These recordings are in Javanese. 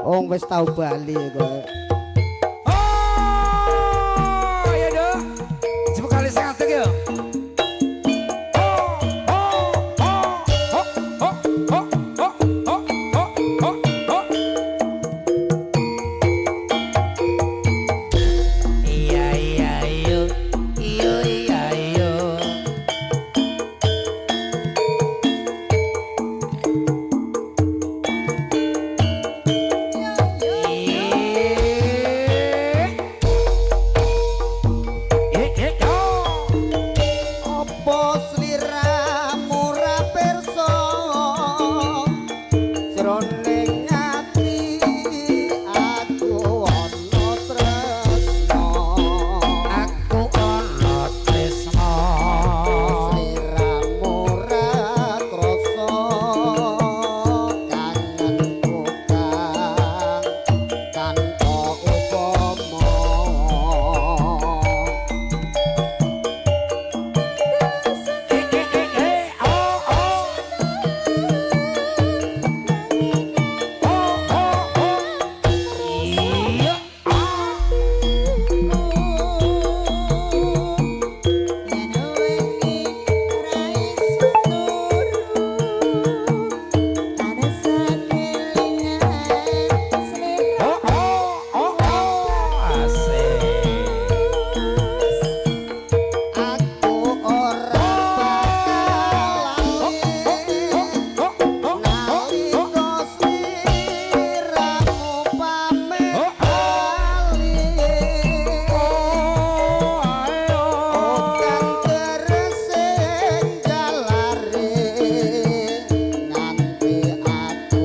Wong wis tau bali kowe. Oh, ya dok. Coba kali sing ngadeg ya. Oh, oh, oh, oh, oh, oh, oh, oh, oh, oh, oh. Iya iya iyo, iyo iya iyo. Eh, eh, oh. Apa sliramu ra pirsa jroning ati aku ana tresna. Aku ana tresna. Sliramu ra krasa kangenku kang tanpa upama. Eh, eh, eh, eh, oh, oh. Oh, oh, oh. Iya, ah. Yen wengi ra iso turu, tansah kelingan Oh, oh, oh, oh. Asik. Aku ora bakal lali Oh, oh, oh, nalika sliramu pamit Oh, oh. bali. Oh, ayo. Kang teresing jalare nganti aku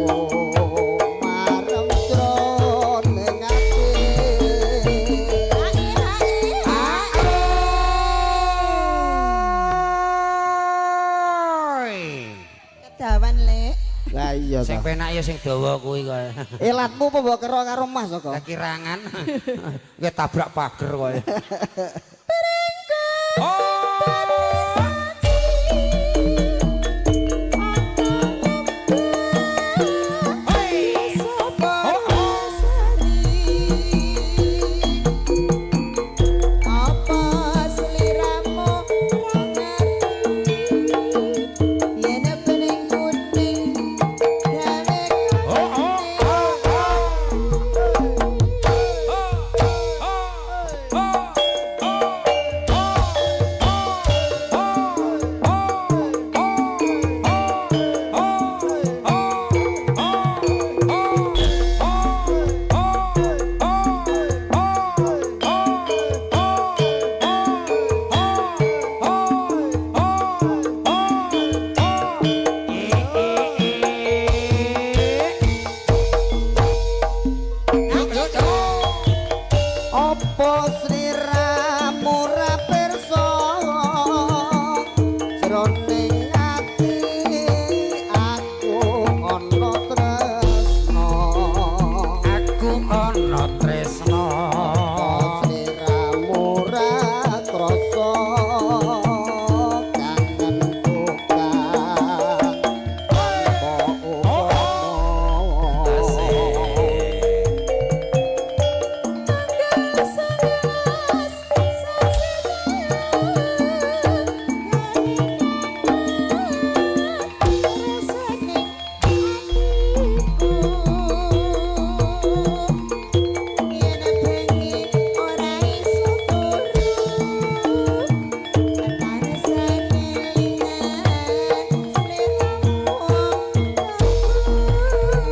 marem jroning ati. Hai hai hai. Oi. Kedawan, Lek. Lah iya Sing ta. penak ya sing dawa kuwi kowe. Ilatmu apa mbok kera karo Mas kok? Kirangan. Kowe tabrak pager kowe. Oh. Hei. Oh, oh. Apa sliramu ra ngerti yen bening kuning gawe Oh, oh, oh, oh. Oh, oh, oh, Apa sliramu ra pirsa jroning ati aku ana tresna. Aku ana tresna. Sliramu ra krasa kangenku kang tanpa upama. Asik.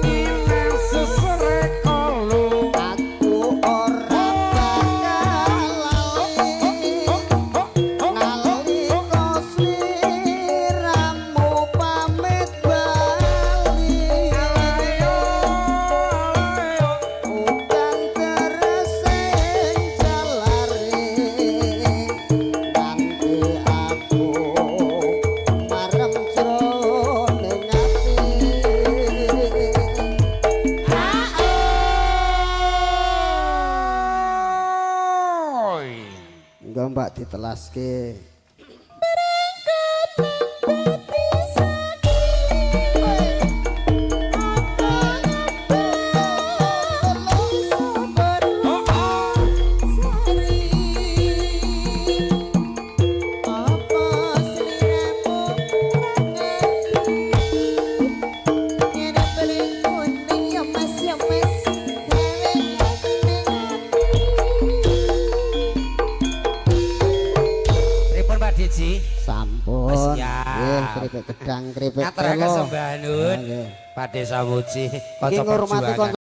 Minang seserekolu. Aku ora bakal lali nalika sliramu pamit bali. Udan teresing jalare nganti aku marem jroning ati. Oi. Engko Mbak ditelaske. Pak Diji? Sampun. Siap. Nggih, keripik gedang, keripik Ngaturaken telo. sembah nuwun. Nggih. Pak Desa Muji, Iki kanca ngurmati perjuangan.